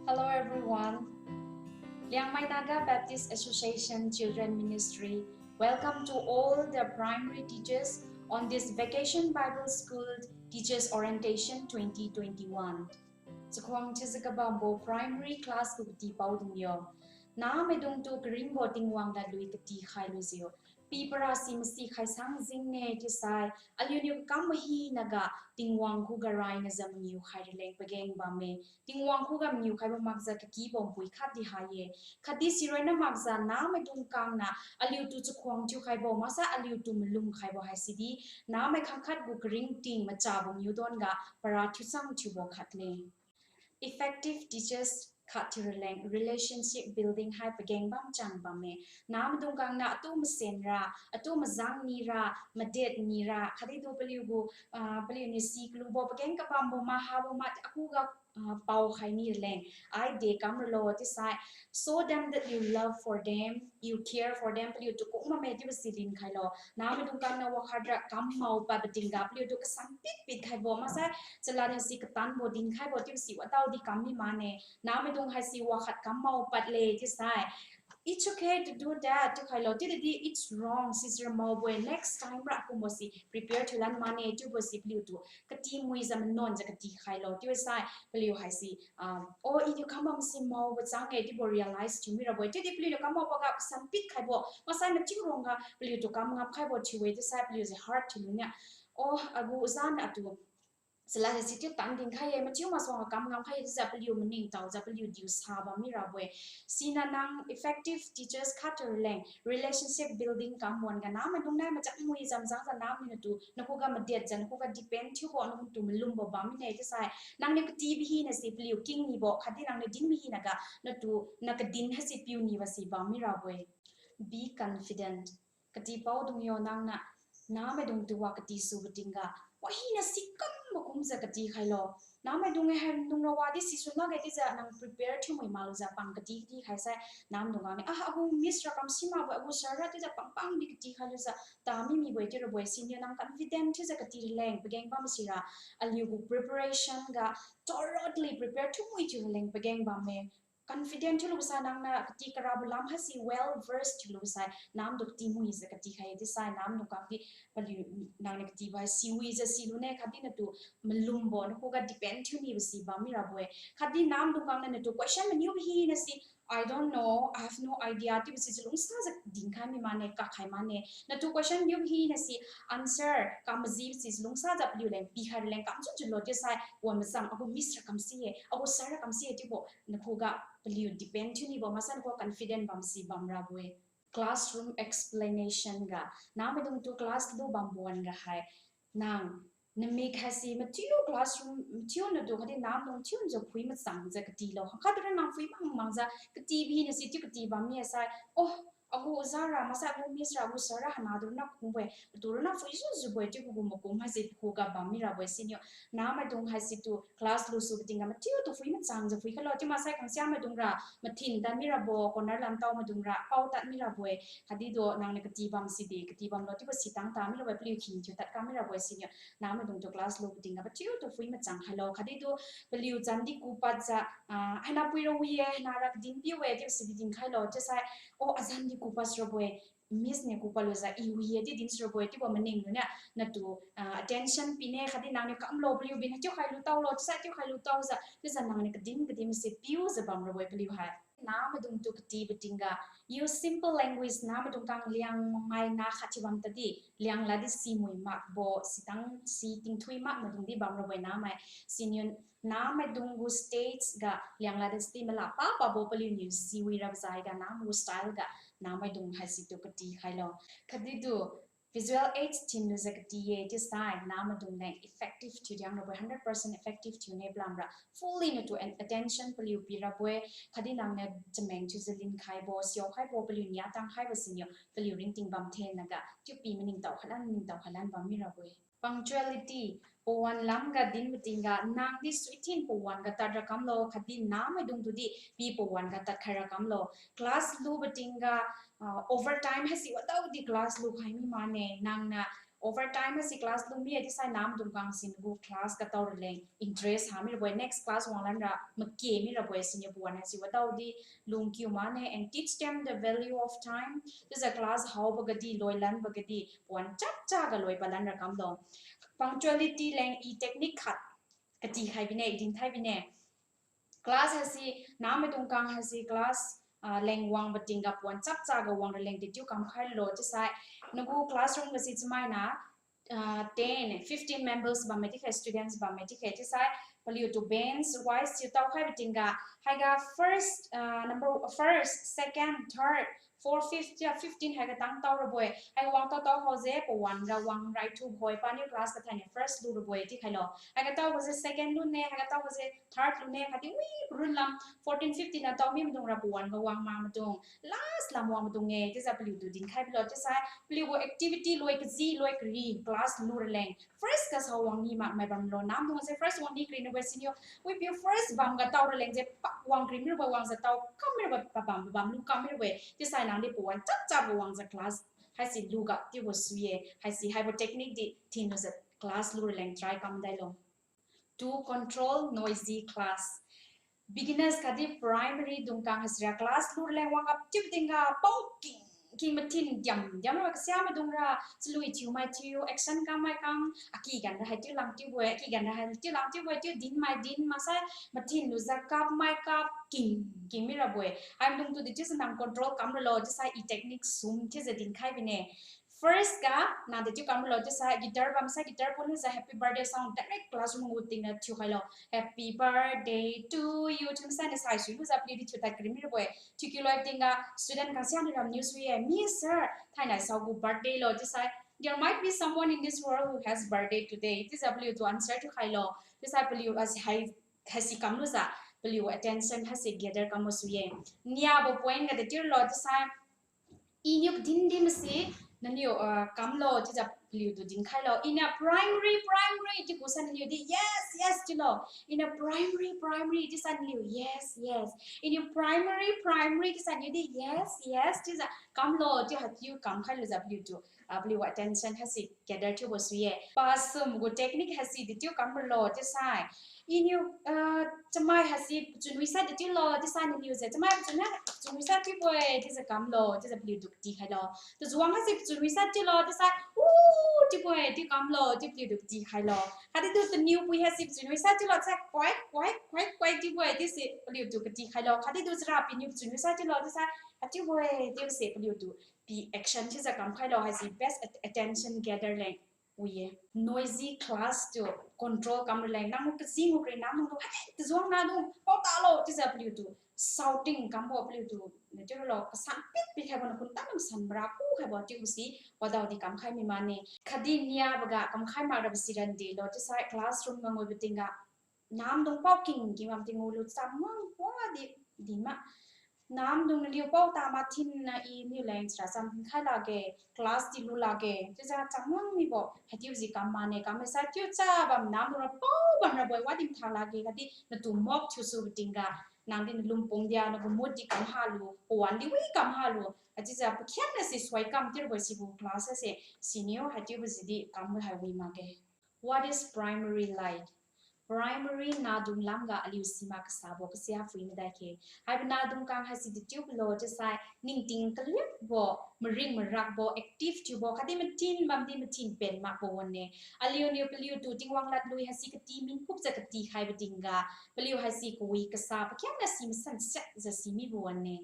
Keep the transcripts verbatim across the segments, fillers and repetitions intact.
Hello everyone. Liangmai Naga Baptist Association Children Ministry welcome to all the primary teachers on this Vacation Bible School Teachers Orientation twenty twenty-one. Chakhuang chiujiu kabambo primary class gu katipaodung yo. Namaidungtu karingbo Tingwang ladlui katikhai lujiu. Pi parasi masi khai sang jingne chiusai, aliuniu kakambo hinaga Tingwang khuga rainajiu mangiu khai raleng pageng bamme. Tingwang khuga mangiu khaibo makjiu kakibo npui khatdi ha-e. Khatdi siroina makjiu namaidung kangna aliutu chakhuang thiukhaibo maksai aliutu malum khaibo haisidi, namai khangkhat gu karingting machabo niudon ga para thiuchang thiubo khatle. Effective teachers khat thiu raleng relationship building hai pageng bamchang bamme. Namaidung kangna atu masenra, atu majang nira, madet nira, khatdi tu paliu gu, ah, paliuniu si kalubo pageng kabambo ma habo ma akhuga, ah, paokhai ni raleng. Ai de kam ralo chiusai, show them that you love for them, you care for them, paliutu kung bamme chiubo si linkhailo. Namaidung kangna wakhat ra kam mao padbo tingga paliutu kasan pitpit khaibo maksai, chalad haise katanbo dinkhaibo chiubo si wadaodi kam mi mane. Namaidung haise wakhat kam mao padle chiusai, it's okay to do that chiukhailo. Chiudi it's wrong, sisira maobo-e, next time ra kumbo si prepare thiulan mane chiubo si paliutu katimuijiu manonjiu katikhailo chiusai paliu haise, ah, oh, iniu kam bam si maobo chang-e chiubo realize thiu mirabo-e. Chiudi paliuniu kam mao padga kasan pitkhaibo maksai mathiu rongga paliutu kam ngam khaibo thiu-e chiusai paliu si hurt thiu luni-e. Oh, agu ojaniu atu chalad haise chiu tan dinkhai-e, mathiu masuangga kam ngam khai-e chiujiu paliu maningtaojiu paliu diu sa bam mirabo-e. Siniu nang effective teachers khat thiu raleng relationship building kam wan-ga namaidung nai machang mui jamjangjiu nangniu natu nakhuga madetjiu nakhuga depend thiubo nangtu malumbo bam mine chiusai, nangniu katibo hinase paliu king mibo khatdi nangniu dinbo hinaga natu na kadin haise piu nibo si bam mirabo-e. Be confident. Katipaodung yo nangniu, namaidungtu wa katisubo tingga, wa hina sikambo kumjiu katikhailo. Namaidung-e hai nungra wadi sisun lakge chiujiu nang prepare thiumui maklujiu pang kati katikhai sai, namaidung kangniu, ah, agu miss ra kam simakbo-e, agu sir ra chiujiu pangpangdi katikhai lujiu ta mimibo-e chiu rabo-e. Siniu nang confident thiujiu kati raleng pageng bam sira, aliu gu preparation ga thoroughly prepare thiumui thiu raleng pageng bamme. Confident thiulubo sai nangniu kati karabo lam haise well versed thiulubo sai namdu katimuijiu katikhai chiusai namdu kangdi paliu nangniu katibo hai siwijiu silune khatdi natu malumbo nakhuga depend thiu nibo si bam mirabo-e. Khatdi namdu kangniu natu question maniubo hinase, I don't know, I have no idea chiubo si chalungsajiu dinkhai mi mane, kakhai mane. Natu question niubo hinase answer kam majibo si chalungsajiu paliu leng pikhai raleng kamchun chunlo chiusai, wa machang agu miss ra kam si-e, agu sir ra kam si-e chiubo nakhuga paliu depend thiu nibo maksai nakhuga confident bam si bam rabo-e. Classroom explanation ga, namaidungtu class lu bambo wan-ga hai, nang namik haise mathiu classroom mathiu natu khatdi namdung thiu njiu phui machangjiu katilo. Khangkhat tura nang phui mang mangjiu katibo hinase chiu kati bam mi sai, oh, agu oja ra maksai agu miss ra agu sir ra hana tu rana kungbo-e, atu rana phuijiu jiubo-e chiubo gu makum haise pakhuga bam mirabo-e. Siniu namaidung haise tu class lusubo tingga mathiutu phui machangjiu phuikhailo chiu maksai khangsia maidung ra mathin tad mirabo, corner lamtao maidung ra pao tad mirabo-e. Khatdi tu nangniu kati bam sidi kati bamlo chiubo sitang ta mirabo-e, paliu khin thiu tad kam mirabo-e. Siniu namaidungtu class lubo tingga mathiutu phui machang khailo. Khatdi tu paliu zandi kupadjiu, ah, haina pui ra wi-e, haina ra kadin piu-e chiubo sidi dinkhailo chiusai, oh, azandi kupas rabo-e, miss niu kupa lujiu i wi-e chiu dinsi rabo-e chiubo maning luniu natu, ah, attention pine khatdi nangniu kamlo paliu bina chiukhai lutaolo chiusai chiukhai lutaojiu chiujiu nangniu kadin kadin si piujiu bam rabo-e paliu hai. Namaidungtu katibo tingga, use simple language, namaidung kang Liangmai na khat thiu bam tadi, Lianglad di simui makbo, sitang si tingthui mak maidung di bam rabo-e namai. Siniu namaidung gu stage ga Lianglad di sti mala pa pabo paliuniu siwi rabo jaiga namaidung gu style ga namaidung haisitu kati khailo. Khatdi tu visual aids thin lujiu kati-e chiusai namaidung leng effective thiu diang rabo-e, hundred percent effective thiune palamra fully natu an-, attention paliu pi rabo-e, khatdi nangniu chameng thiujiu lin khaibo, siao khaibo, paliu nia tang khaibo siniu paliu ringting bam the naga chiu pi maningtao khalan, maningtao khalan bam mirabo-e. Punctuality, pawan lamga dinbo tingga, nangdi suithin pawan ga tad ra kamlo, khatdi namaidungtu di pi pawan ga tadkhai ra kamlo. Class lubo tingga, ah, overtime haisi wadaodi class lukhai mi mane, nangniu Over time haise class lumi-e chiusai namaidung kang si nagu class katao raleng interest ha mirabo-e, next class wanglan ra make mirabo-e, siniu pawan haise wadaodi lungkiu mane, and teach them the value of time. Chiujiu class haobo gadi, loilanbo gadi pawan chapcha ga loi palan ra kamlo. Punctuality leng i technique khat katikhai bine, i dinkhai bine. Class haise, namaidung kang haise class, ah, leng wangbo tingga pawan chapcha ga wang raleng dechiu kamkhailo chiusai, nagu classroom ga si chamaina, ah, ten, fifteen members bamme chiukhe, students bamme chiukhe chiusai, paliutu bench wise chiu taokhaibo tingga, haiga first, ah, number, first, second, third, four, fifth, chiu fifteen haiga tang tao rabo-e. Haiga wang tao tao haojiu pawan ga wang raithubo-e, paniu class kathainiu first lu rabo-e chiukhailo. Haiga taobo jiu second lune, haiga taobo jiu third lune, khatdi wi parun lam fourteen, fifteen na tao mimaidung ra pawan ga wang mamaidung, last lam wang maidung-e chiujiu paliutu dinkhai bilo chiusai, paliugu activity loi kaji loi kari class lu raleng first ga sao wang ni makmai bamlo, namaidung se first wang ni kari nabo-e siniu, wipiu first bam ga tao raleng jiu pak wang kari mirabo-e, wangjiu tao kam mirabo-e, pabam pabam lu kam mirabo-e chiusai nangdi pawan chapcha ga wangjiu class haise luga chiubo sui-e, haise haibo technique di thinlujiu class lu raleng try kam dailo. To control noisy class. Beginners khatdi primary dung kang haisira class lu raleng wang ga chiubo tingga pao king king mathin diam diam ra kasiamaidung ra chalui thiumai thiu, action kammai kam, aki gan ra hai chiu lang chiubo-e, aki gan ra hai chiu lang chiubo-e, chiu dinmai din, maksai mathin lujiu kapmai kap king king mirabo-e. Haimaidungtu dechiujiu nang control kam ralo chiusai i technique sum chiujiu dinkhai bine. First ga, nang dechiu kam ralo chiusai guitar bamsai guitar ponlujiu happy birthday song direct classroom gu tingga thiukhailo. Happy birthday to you. Thiumasai na saisui lujiu paliu di thiutad kari mirabo-e. Thiukiu loi tingga student kangsiani ram news wi-e, Miss sir, thainai saogu birthday lo chiusai, there might be someone in this world who has birthday today chiujiu paliutu answer thiukhailo. Chiusai paliu as hai haise kamlujiu paliu attention haise gather kambo sui-e. Niabo point ga dechiu ralo chiusai, iniu kadin di masi, naniu, ah, kamlo chiujiu paliutu dinkhailo. Iniu primary, primary chiu kusai naniu di yes yes chiulo. Iniu primary, primary chiusai naniu yes yes. Iniu primary, primary chiusai niu di yes yes chiujiu kamlo chiu haichiu kamkhai lujiu paliutu, ah, paliu attention haise gather thiubo sui-e. Pasum gu technique haise dechiu kam ralo chiusai, iniu, ah, chamai haise pachun wisai dechiulo chiusai naniu se chamai pachun ha pachun wisai chiubo-e chiujiu kamlo chiujiu paliutu katikhailo. Tajuang haise pachun wisai chiulo chiusai, u, chiubo-e chiu kamlo chiu paliutu katikhailo. Khatdi tu taniu pui haise pachun wisai chiulo chiusai kwai kwai kwai kwai chiubo-e chiuse paliutu katikhailo. Khatdi tu chara piniu pachun wisai chiulo chiusai, achiubo-e chiuse paliutu pi action chiujiu kamkhailo, haise best at-, attention gather leng wi-e. Noisy class tu control kam raleng nang gu kajing gu kari nang gu hai tajuang nang gu pao talo chiujiu paliutu shouting kambo paliutu nachiu ralo kasan pit pikhaibo nakhun tanam san mara kukhaibo chiubo si wadaodi kamkhai mi mane. Khatdi niaboga kamkhai mak rabo si randilo chiusai classroom ga nguibo tingga namdung pao king king bam tingulu chamwang wadi di ma. Namdung naliu pao ta mathinna iniu leng chara cham dinkhai lakge, class di lu lakge chiujiu chamwang mibo haichiubo si kam mane. Kam maisai chiucha bam namdung ra pao bam rabo-e, wadi mathak lakge khatdi natu mock thiusubo tingga nangdi nalung pum dia nagu mood di kam halu, pawan di wi kam halu, haichiujiu pakhiangna si suai kam tirabo-e sibo class haise, siniu haichiubo si di kam hai wi makge. What is primary like? Primary nahdung lamga aliu simak kasabo kasia phui madai khe. Haibo nahdung kang haise dechiubo lo chiusai ningting kaliakbo, maring marakbo, active thiubo khatdi mathin bamdi mathin pen makbo wan-e. Aliuniu paliutu Tingwang ladlui haise kati mingkupjiu katikhaibo tingga paliu haise kawi kasa pakhiangna si masan siakjiu si mibo wan-e.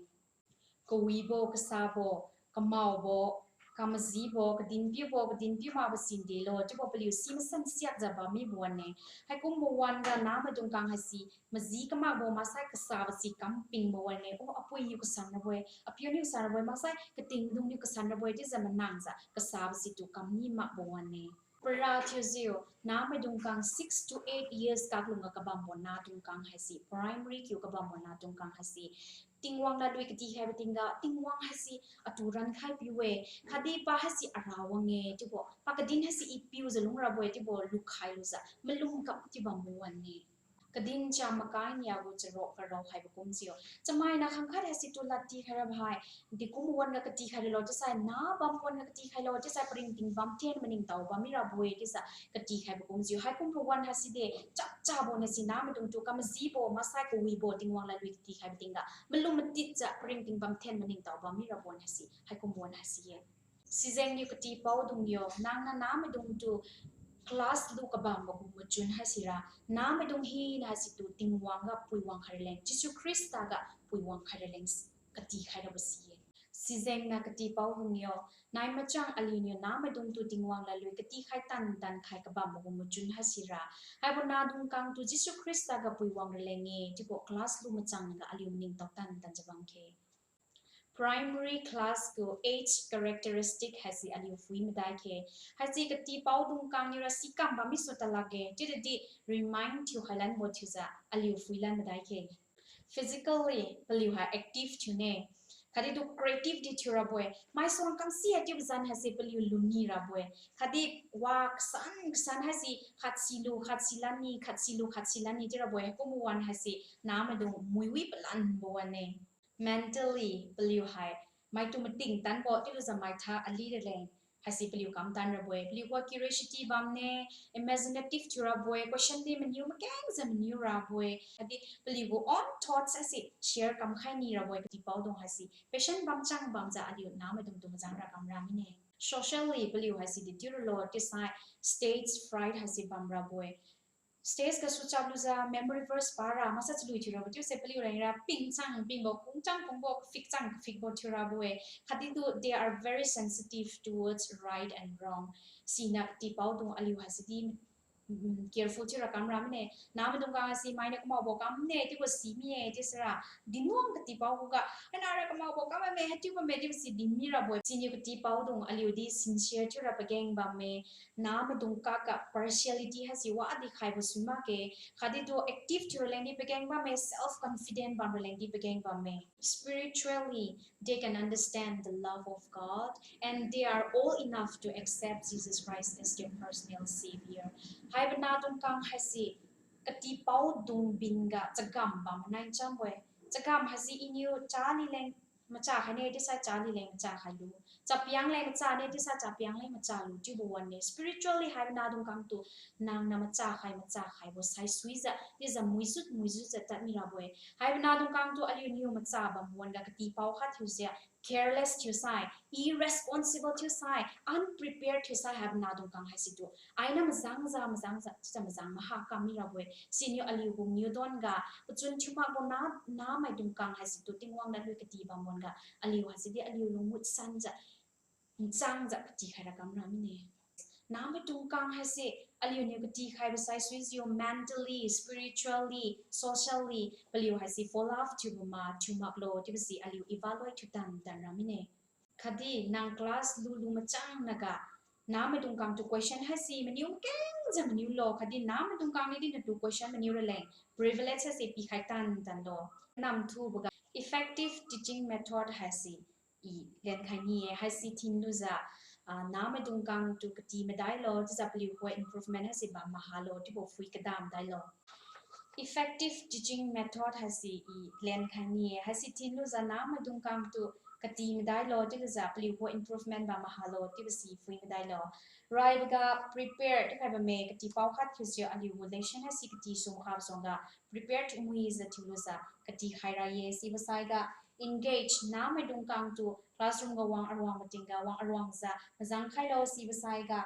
Kawibo, kasabo, kamaobo, kamajibo, kadinpiubo, kadinpiu makbo sindelo chiubo paliu si masan siakjiu bam mibo wan-e. Haikumbo wan-ga namaidung kang haise maji kamakbo maksai kasabo si kampingbo wan-e. O, apuiniu kasan rabo-e, apiuniu kasan rabo-e, maksai katingdungniu kasan rabo-e chiujiu manangjiu kasabo situ kam mi makbo wan-e. Para thiujiu, namaidung kang six to eight years kaklungga kabambo nahdung kang haise, primary kiu kabambo nahdung kang haise, Tingwang ladlui katikhaibo tingga, Tingwang haise atu rankhai piu-e, khatdi pa haise ara wang-e chiubo, pa kadin haise i piujiu lungrabo-e chiubo lukhai lujiu malum kam chiu bambo wan-e. Kadin cham makai niagu charuk karao haibo kumjiu, chamaina khangkhat haisitu ladtikhai rabo hai, dekum wan-ga katikhai ralo chiusai, na bam wan-ga katikhai lo chiusai, paringting bamthen maningtao bammi rabo-e chiujiu katikhaibo kumjiu, haikumbo wan haiside chapchabo nasi namaidungtu kamajibo maksai kawibo Tingwang ladlui katikhaibo tingga malum matitjiu paringting bamthen maningtao bammi rabo wan haise haikumbo wan haise-e. Sijengniu katipaodung yo, nangniu namaidungtu class lu kabambo gu machun haisira, namaidung hina haisitu Tingwang ga puiwang khai raleng, Jesu Khrista ga puiwang khai raleng katikhai rabo si-e. Sijengniu katipaodung yo, nai machang aliuniu namaidungtu Tingwang ladlui katikhai tantan khai kabambo gu machun haisira, haibo nahdung kangtu Jesu Khrista ga puiwang raleng-e chiubo class lu machang naga aliu maningtao tantanjiu bamkhe. Primary class gu age characteristic haise aliu phui madai khe. Haise katipaodung kang niura sikam bammi su talakge chiudi remind thiukhai lanbo thiujiu aliu phui lan madai khe. Physically paliu hai active thiune, khatdi tu creative di thiurabo-e. Maisuang kamsi haichiubo zan haise paliu luni rabo-e. Khatdi wa kasan kasan haise khat silu khat si lanni, khat silu khat si lanni chiurabo-e. Haikumbo wan haise namaidung muiwi palanbo wan-e. Mentally paliu hai maitu mating tanbo chiulujiu maitha ali raleng haise paliu kamtan rabo-e. Paliu khuga curiosity bamne, imaginative thiurabo-e, question di maniu makengjiu maniu rabo-e. Khatdi paliu gu own thoughts haise share kamkhai ni rabo-e. Katipaodung haise patient bamchang bamjiu aliu namaidungtu majang ra kamra mine. Socially paliu haise di tiuralo chiusai stage fright haise bamrabo-e. Stage gasu chaplujiu memory verse para maksai chalui thiurabo chiuse paliu reng ra pingchang pingbo, kungchang kungbo, kaphikchang kaphikbo thiurabo-e. Khatdi tu they are very sensitive towards right and wrong. Siniu katipaodung aliu haise di, mm, careful thiura kamra mine. Namaidung kang haise mainiu kamaobo kamne chiubo simi-e chiusira, dinwang katipao khuga, hainara kamaobo kam bamme, haichiu bamme chiubo si dinmi rabo-e. Siniu katipaodung aliu di sincere thiura pageng bamme. Namaidung kak ga partiality haise wadi khaibo sui makge. Khatdi tu active thiu raleng di pageng bamme, self confident bam raleng di pageng bamme. Spiritually, they can understand the love of God and they are old enough to accept Jesus Christ as their personal Savior. Haibo nahdung kang haise katipaodung bin ga chagam bam manai chambo-e. Chagam haise iniu chali leng macha khaine chiusai chali leng macha khailu, chapiang leng machane chiusai chapiang leng machalu chiubo wan-e. Spiritually haibo nahdung kangtu nangniu macha khai macha khaibo saisuijiu chiujiu muijut muijutjiu tadmi rabo-e. Haibo nahdung kangtu aliuniu macha bam wan-ga katipao khat thiujiu careless thiusai, irresponsible thiusai, unprepared thiusai haibo nahdung kang haisitu ainiu majangjiu majangjiu chiujiu majang maha kammi rabo-e. Siniu aliu gu niudon ga pachun thiu makbo na, namaidung kang haisitu Tingwang ladlui kati bam wan-ga aliu haise di aliu lungmut sanjiu, nchangjiu katikhai ra kamra mine. Namaidung kang haise aliuniu katikhaibo saisuijiu mentally, spiritually, socially paliu haise fall off thiubo ma thiu maklo chiubo si aliu evaluate thiu tantan ra mine. Khatdi nang class lulu machang naga namaidung kangtu question haise maniu makengjiu maniulo, khatdi namaidung kang niu di natu question maniu raleng privilege haise pikhai tantanlo. Namthuboga effective teaching method haise i lenkhai ni-e, haise thinlujiu, ah, namaidung kangtu kati madailo chiujiu paliu khuga improvement haise bam mahalo chiubo phui kada madailo. Effective teaching method haise i lenkhai ni-e, haise thinlujiu namaidung kangtu kati madailo chiulujiu paliu khuga improvement bam mahalo chiubo si phui madailo. Raiboga prepare chiukhai bamme, katipao khat thiujiu aliu gu lesson haise kati sum khabo suangga prepare thiumuijiu thiulujiu katikhai ra ye. Sibo saiga engage, namaidung kangtu classroom ga wang aruang matingga wang aruangjiu majang khailo. Sibo saiga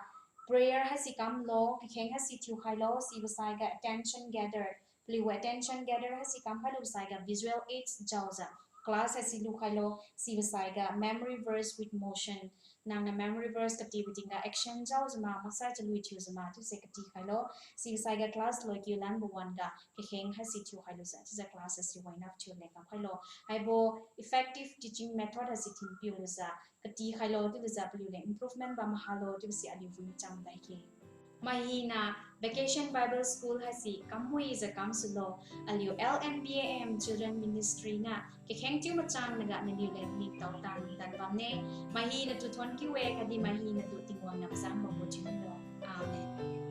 prayer haise kamlo, kakheng haise thiukhailo. Sibo saiga attention gather, paliu gu attention gather haise kamkhailu saiga visual aids jaojiu class haise lukhailo. Sibo saiga memory verse with motion, nangniu memory verse katibo tingga action jaojiu ma maksai chalui thiujiu ma chiuse katikhailo. Sibo saiga class loi kiu lanbo wan-ga kakheng haise thiukhailo jiu chiujiu class haise wind up thiu leng kamkhailo. Haibo effective teaching method haise thinpiu lujiu katikhailo chiulujiu paliu leng improvement bam mahalo chiubo si aliu phui machang dai khe. Mai hina Vacation Bible School haise kamwijiu kamsulo, aliu L N B A M Children Ministry niu kakheng thiu machang naga naliu leng ningtao tan tan bamme. Mai hinatu thonkiu-e khatdi mai hinatu Tingwang niu pazan bambo thiulo. Amen.